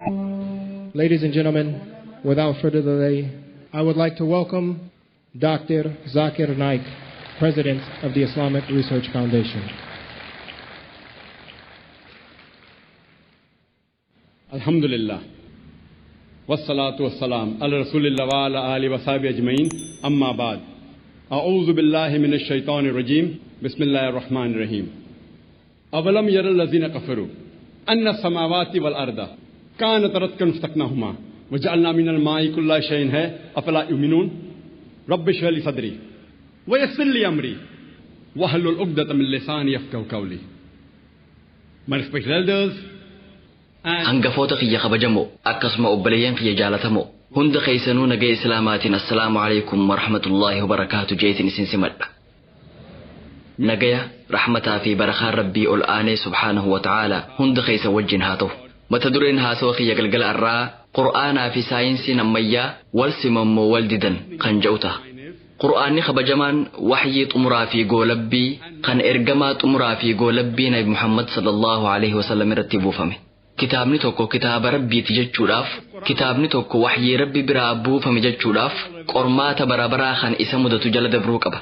Ladies and gentlemen, without further delay, I would like to welcome Dr. Zakir Naik, President of the Islamic Research Foundation. Alhamdulillah. Wassalatu wassalam ala Rasulillah wa ala alihi wa sahbihi ajma'in. Amma ba'd. A'udhu billahi minash shaitanir rajeem. Bismillahir rahmanir rahim. Awalam yaral ladzina kafaru anna samawati wal arda kanat ratqan fastaknahuma wa ja'alna minal ma'i kulla shay'in hay afala yu'minun. Rabbi shrah li sadri wa yassir li amri wahlul 'uqdatam min lisani yafqahu qawli. My respected elders, Hangafoota kiyya kabajamoo akkasuma obboleeyyan kiyya jaalatamoo hunda keessanuu nagaya islaamaatiin assalaamu alaikum warahmatullaahi wabarakaatu jeetin isin simadha. Nagaya rahmataa fi barakaan rabbii ol aanee subhaanahu wa ta'aalaa hunda keessa wajjin haa ta'u. Mata dureen haasawa kiyya galgala irraa qur'aanaa fi saayinsiin ammayyaa wal simammoo wal didan kan jedhu ta'a. Qur'aanni kabajamaan waxyii xumuraa fi goolabbii kan ergamaa xumuraa fi goolabbii Nabi Muhammad sallallahu alaihi wasallam irratti buufame. Kitaabni tokko kitaaba rabbiiti jechuudhaaf, kitaabni tokko waxyii rabbi biraa buufame jechuudhaaf qormaata barabaraa kan isa mudatu jala dabruu qaba.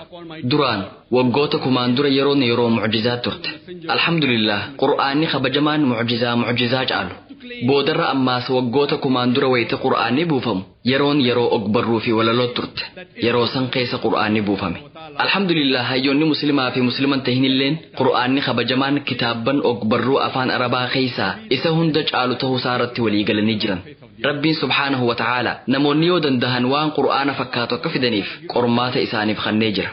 Duraan waggoota kumaan dura yeroon yeroo mucjizaa turte. Alhamdulillah, qur'aanni kabajamaan mucjizaa mucjizaa caalu. Boodarra ammaas waggoota kumaan dura wayita qur'aanni buufamu yeroon yeroo ogbarruu fi walaloo turte. Yeroo san keessa qur'aanni buufame. Alhamdulillah, hayyoonni muslimaa fi musliman tahinilleen qur'aanni kabajamaan kitaabban ogbarruu afaan arabaa keessaa isa hunda caalu ta'uusaa irratti walii galanii jiran. Rabbiin subhaanahu wa ta'aala namoonni yoo dandahan waan qur'aana fakkaatu akka fidaniif qormaata isaaniif kennee jira.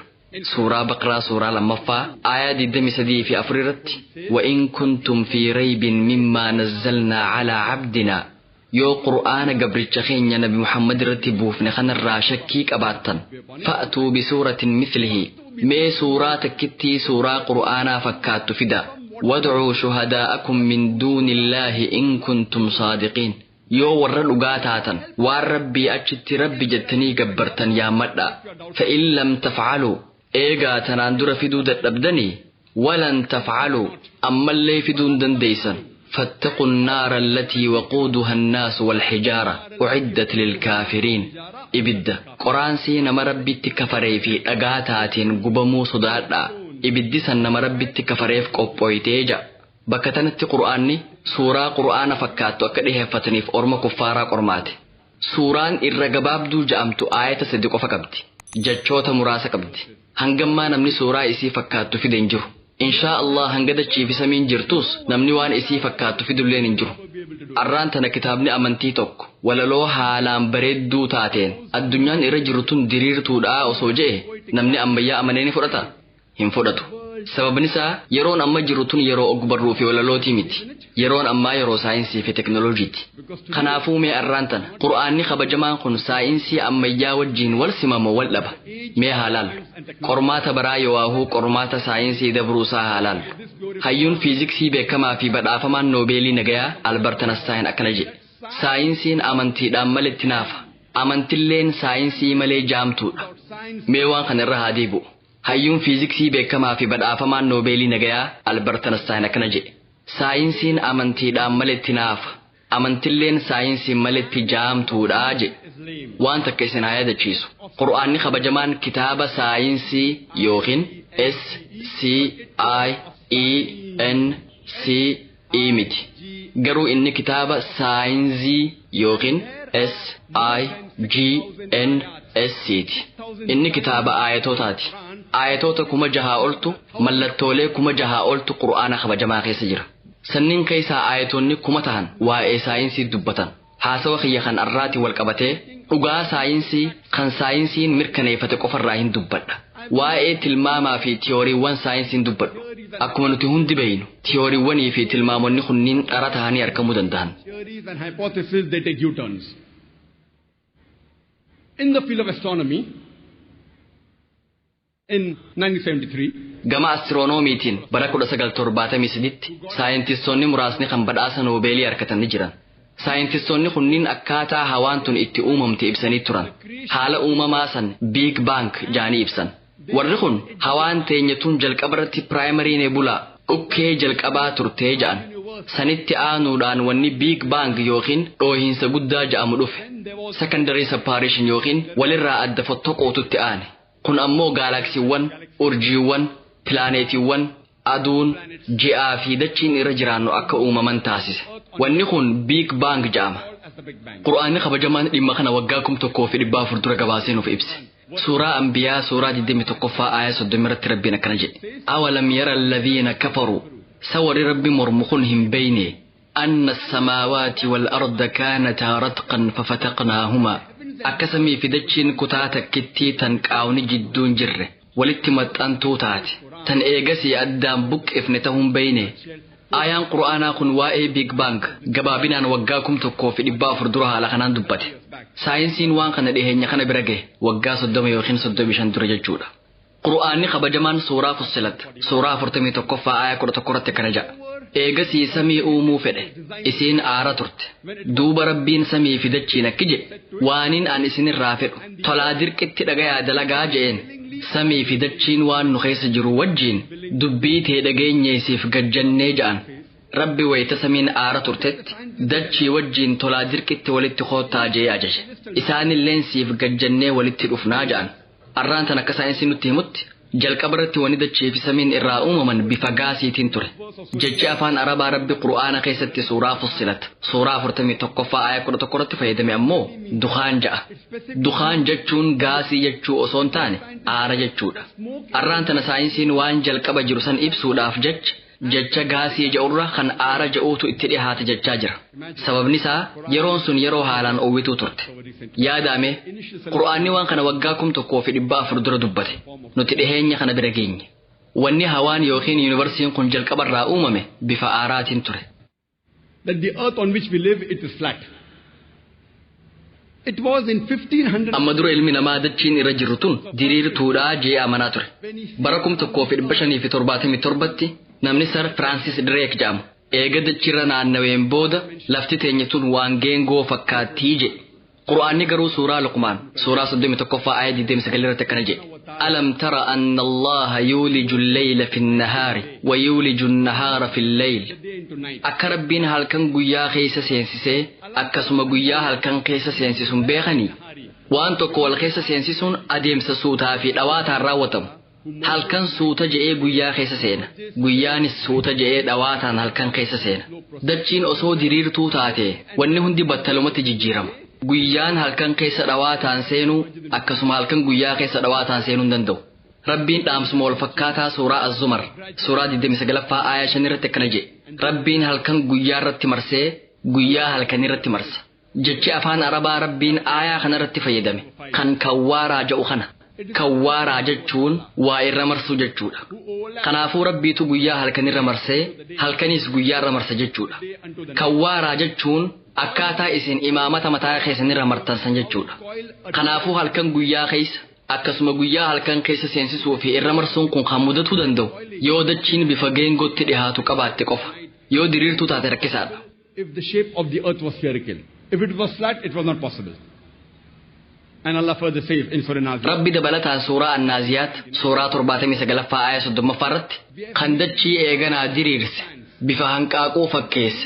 Suuraa Baqraa suuraa 2 aayaa 23 fi 4 irratti wa in kuntum fi raybin mimmaa nazzalnaa calaa cabdinaa yoo qur'aana gabricha keenya Nabi Muhammad irratti buufne kanarraa shakkii qabaattan fa'tuu bisuuratin mithlihi mee suuraa takkittii suuraa qur'aanaa fakkaattu fida wadcuu shuhadaa'akum min duuni illaahi in kuntum saadiqiin yoo warra dhugaa taatan waan rabbii achitti rabbi jettanii gabbartan yaammadhaa fa in lam tafcaluu eegaa tanaan dura fiduu dadhabdanii walan tafcaluu ammallee fiduu hin dandeeysan فاتقوا النار التي وقودها الناس والحجارة أعدت للكافرين. إبدا قرآن سينا مربي تكفري في أغاتات قبمو صدادا إبدي سن مربي تكفري في قبويتيجا بكتنت قرآني سورة قرآن فكاتو أكده فتني في أرم كفارة قرماتي سوران إرقباب دو جأمتو آية صدق فكبتي جتشوت مراسة كبتي هنگما نمني سورة إسي فكاتو في دنجو إن شاء الله هنگدا چی في سمين جرتوس نمني وان إسي فكاتو في دلين انجرو أران تنا كتابني أمنتي توك ولا لو حالان بريد دو تاتين الدنيا إرجرتون درير تودا أصوجه نمني أمبيا أمنيني فرطا هم فرطو سبب نسا يرون أما جرتون يرو أكبر في ولا لو تيمتي يرون أما يرو ساينسي في تكنولوجيتي خنافو مي أران تنا قرآني خبجمان خن ساينسي أمبيا والجين والسمام واللبا مي حلال qormaata baraa yowaahuu qormaata saayinsii dabruusaa haalaan hayyuun fiiziksii beekamaa fi badhaafamaan noobeelii nagayaa Albert Einstein akkana jedhe saayinsiin amantiidhaan maletti naafa amantilleen saayinsii malee jaamtuudha mee waan kana irra haa deebi'u hayyuun fiiziksii beekamaa fi badhaafamaan noobeelii nagayaa Albert Einstein akkana jedhe saayinsiin amantiidhaan maletti naafa amantilleen saayinsii maletti jaamtuudha jedhe waan takka isin haa yaadachiisu qur'aanni kabajamaan kitaaba saayinsii yookiin S C I E N C E miti garuu inni kitaaba saayinsii yookiin S I G N S C ti inni kitaaba aayatootaati aayatoota 6,000 oltu mallattoolee 6,000 oltu qur'aana kabajamaa keessa jira sanniin keessaa aayatoonni 1000 tahan waa'ee saayinsii dubbatan haasawa kiyya kan arraati wal qabatee dhugaa saayinsii kan saayinsiin mirkaneeffate qofarraa hin dubbadha waa'ee tilmaamaa fi tiyooriiwwan saayinsiin dubbadhu akkuma nuti hundi beeynu tiyooriiwwanii fi tilmaamonni kunniin dhara tahanii argamuu danda'an. Theories and hypotheses, they take U-turns. In the field of astronomy, in 1973, Gama astiroonomiitiin bara 1973 saayintistoonni muraasni kan badhaasa noobeelii argatan ni jiran. Saayintistoonni kunniin akkaataa hawaan tun itti uumamte ibsanii turan. Haala uumamaa san Big Bang jaanii ibsan. Warri kun hawaan teenya tun jalqaba irratti piraayimarii nebulaa dhukkee jalqabaa turtee ja'an. Sanitti aanuudhaan wanni Big Bang yookiin dhoohinsa guddaa ja'amu dhufe. Secondary separation yookiin walirraa adda fottoqootutti aane. Kun ammoo gaalaksiiwwan, urjiiwwan, pilaaneetiiwwan, aduun, ji'aa fi dachiin irra jiraannu akka uumaman taasise. Wanni kun Big Bang ja'ama. Qur'aanni kabajamaan dhimma kana waggaa 1400 dura gabaasee nuuf ibse. Suuraa Ambiyaa suuraa 21ffaa aayaa 30 irratti Rabbiin akkana jedhe. Awalam yara alladhiina kafaruu, sa warri Rabbi mormu kun hin beeyne, anna samaawaati wal arda kaanataa ratqan fafataqnaahumaa, akka samii fi dachiin kutaa takkittii tan qaawni jidduun jirre walitti maxxantuu taate tan eegasii addaan buqqifne tahuun beeyne. Aayaan Qur'aanaa kun waa'ee Big Bang gabaabinaan waggaa 1400 dura haala kanaan dubbate. Saayinsiin waan kana dhiheenya kana bira gahe waggaa 30 yookiin 35 dura jechuudha. Qur'aanni kabajamaan suuraa Fussilat suuraa 41ffaa aayaa 11 irratti akkana jedha. Eegasii samii uumuu fedhe, isiin aara turte. Duuba Rabbiin samii fi dachiin akki jedhe, waaniin an isinirraa fedhu tolaa dirqitti dhagayaa dalagaa je'een. Samii fi dachiin waan nu keessa jiru wajjiin dubbii tee dhageenyeesiif gajjannee ja'an. Rabbi wayita samiin aara turtetti dachii wajjiin tolaa dirqitti walitti koottaa je'ee ajaje. Isaanilleen siif gajjannee walitti dhufnaa ja'an. Arraan tan akka saayinsiin nutti himutti jalqaba irratti wanni dachii fi samiin irraa uumaman bifa gaasiitiin ture. Jechi afaan Arabaa Rabbi Qur'aana keessatti suuraa Fussilat suuraa 41ffaa aayaa 11 irratti fayyadame ammoo dukaan ja'a. Dukaan jechuun gaasii jechuu osoo hin taane aara jechuudha. Arraan tana saayinsiin waan jalqaba jiru san ibsuudhaaf jecha jecha gaasii ja'urra kan aara ja'uutu itti dhihaate jechaa jira. Sababni isaa yeroon sun yeroo haalaan oowwituu turte. Yaadame Qur'aanni waan kana waggaa 1400 dura dubbate. Nuti dhiheenya kana bira geenye. Wanni hawaan yookiin yuunivarsiin kun jalqabarraa uumame bifa aaraatiin ture. That the earth on which we live, it is flat. It was in 1500. Amma dura ilmi namaa dachiin irra jirru tun diriirtuudhaa jee amanaa ture. Bara 1577tti namni Sir Francis Drake jedhamu eega dachiirra naannaween booda lafti teenya tun waan geengoo fakkaattii jedhe. Qur'aanni garuu suuraa Luqmaan suuraa 31ffaa aaya 29 irratti akkana jedhe. Alam tara anna Allaha yuuliju al-layla fi an-nahaari wa yuuliju an-nahaara fi al-layl. Akka Rabbiin halkan guyyaa keessa seensisee akkasuma guyyaa halkan keessa seensisuun beekanii, waan tokko wal keessa seensisuun adeemsa suutaa fi dhawaataan raawwatamu. Halkan suuta je'ee guyyaa keessa seena. Guyyaanis suuta je'ee dhawaataan halkan keessa seena. Dachiin osoo diriirtuu taate wanni hundi battalumatti jijjiirama. Guyyaan halkan keessa dhawaataan seenuu akkasuma halkan guyyaa keessa dhawaataan seenuu hin danda'u. Rabbiin dhaamsuma wal fakkaataa suuraa Az-Zumar suuraa 29ffaa aayaa 5 irratti akkana jedhe. Rabbiin halkan guyyaa irratti marsee guyyaa halkan irratti marsa. Jechi afaan Arabaa Rabbiin aayaa kana irratti fayyadame kan kawwaaraa jedhu kana. Kawwaaraa jechuun waa irra marsuu jechuudha. Kanaafuu Rabbiitu guyyaa halkan irra marsee halkanis guyyaa irra marsa jechuudha. Kawwaaraa jechuun akkaataa isin imaamata mataa keessan irra martan san jechuudha. Kanaafuu halkan guyyaa keessa akkasuma guyyaa halkan keessa seensisuu fi irra marsuun kun kan mudatuu danda'u yoo dachiin bifa geengootti dhihaatu qabaatte qofa. Yoo diriirtuu taate rakkisaadha. If the shape of the earth was spherical, if it was flat, it was not possible. And Allah further says in Surah Naziat. Rabbi dabalataan suuraa Annaaziyaat suuraa 79ffaa aaya 30ffaa irratti kan dachii eeganaa diriirse bifa hanqaaquu fakkeesse.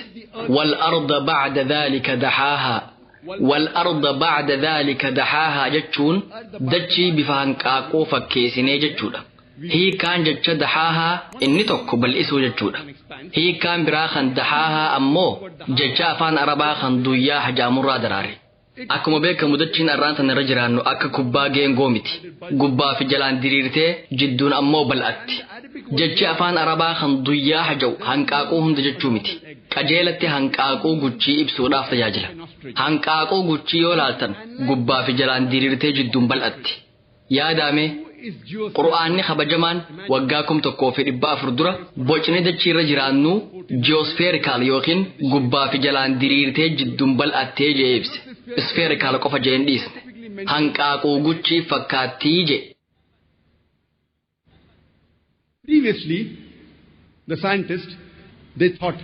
Wal arda ba'da dhalika dahaahaa. Wal arda ba'da dhalika dahaahaa jechuun dachii bifa hanqaaquu fakkeessinee jechuudha. Hiikaan jecha dahaahaa inni tokko bal'isuu jechuudha. Hiikaan biraa kan dahaahaa ammoo jecha afaan Arabaa kan duyyaa hajaamurraa daraare. Akkuma beekamu dachiin arraan tan irra jiraannu akka kubbaa geengoo miti. Gubbaa fi jalaan diriirtee jidduun ammoo bal'atti. Jechi afaan Arabaa kan duyyaa haja'u hanqaaquu hunda jechuu miti. Qajeelatti hanqaaquu guchii ibsuudhaaf tajaajila. Hanqaaquu guchii yoo laaltan gubbaa fi jalaan diriirtee jidduun bal'atti. Yaadame Qur'aanni kabajamaan waggaa 1400 dura bocni dachii irra jiraannu ji'oosfeerikaal yookiin gubbaa fi jalaan diriirtee jidduun bal'attee jee ibse. Isfeerikaal qofa jeen dhiisne. Hanqaaquu guchii fakkaattii jee. Previously, the scientists, they thought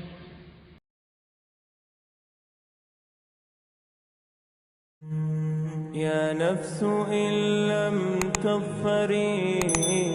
يا نفس إن لم تظفري.